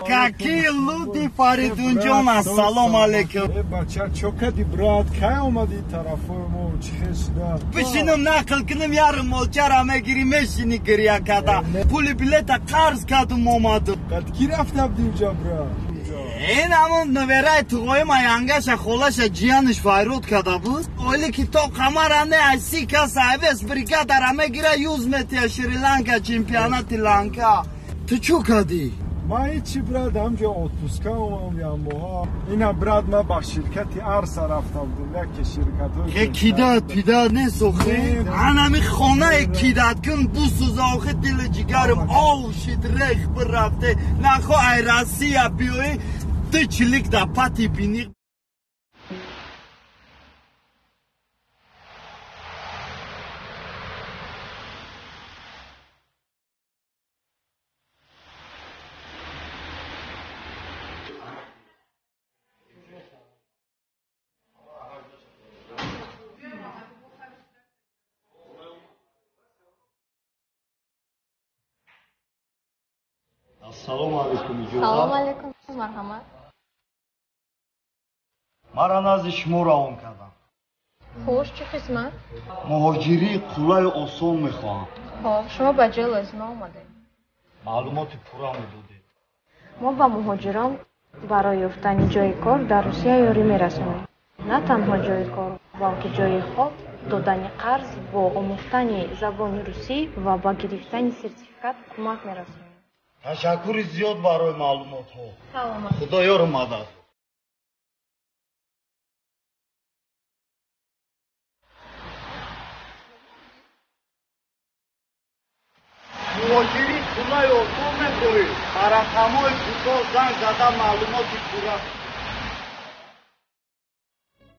Какие люди, Фаридунҷон, ассалому алейкум. Э, бача, чо кади, брат? Кай омади тарафои мо? Чӣ хел шуда? Бишинам нақл кунам, ярим молчара мегирӣ, мешини гиря када. Пули билета қарз кардум, омадум. Қад ки рафта будӣ уҷа, брат? Ин ҳамон навераи туғоима, янгаша, холаша, ҷиянаш файруд када буд. Оили ки то қамара не айси каса айвес бригадара мегира, юз метия Шри-Ланка, чемпионати Ланка. Ту чӯ кадӣ? Ман ҳечи, брат, ҳамҷо отпуска омам ямбоҳа. Ина, брат, ман ба ширкати Арса рафта будем, яке ширкатҳои Хе, кидат пидат нест охи? Анами хонаи кидат кун бусуза охи, дили ҷигарим ов шид, рех бирафте. Нахо ай Россия биёӣ, ду чилик да пати бини. Ассалому алайкум, иҷоза. Салом алейкум, марҳамат. Мара назди шумо равон кардам. Хуш, чӣ хизмат? Муҳоҷирии қулаю осон мехоҳам. Хоб, шумо ба ҷои лозима омадед. Маълумоти пурра медодед. Мо ба муҳоҷирон барои ёфтани ҷои кор дар Русия ёрӣ мерасонем. На танҳо ҷои кор, балки ҷои хоб, додани қарз, бо омӯхтани забони русӣ ва ба гирифтани сертификат кӯмак мерасонем. Ташаккури зиёд барои маълумотҳо. Саломат. Худо ёру мадад. Муҳоҷирии қулаю осон мехоҳӣ? Ба рақамҳои кӯтоҳ занг зада маълумоти пурра.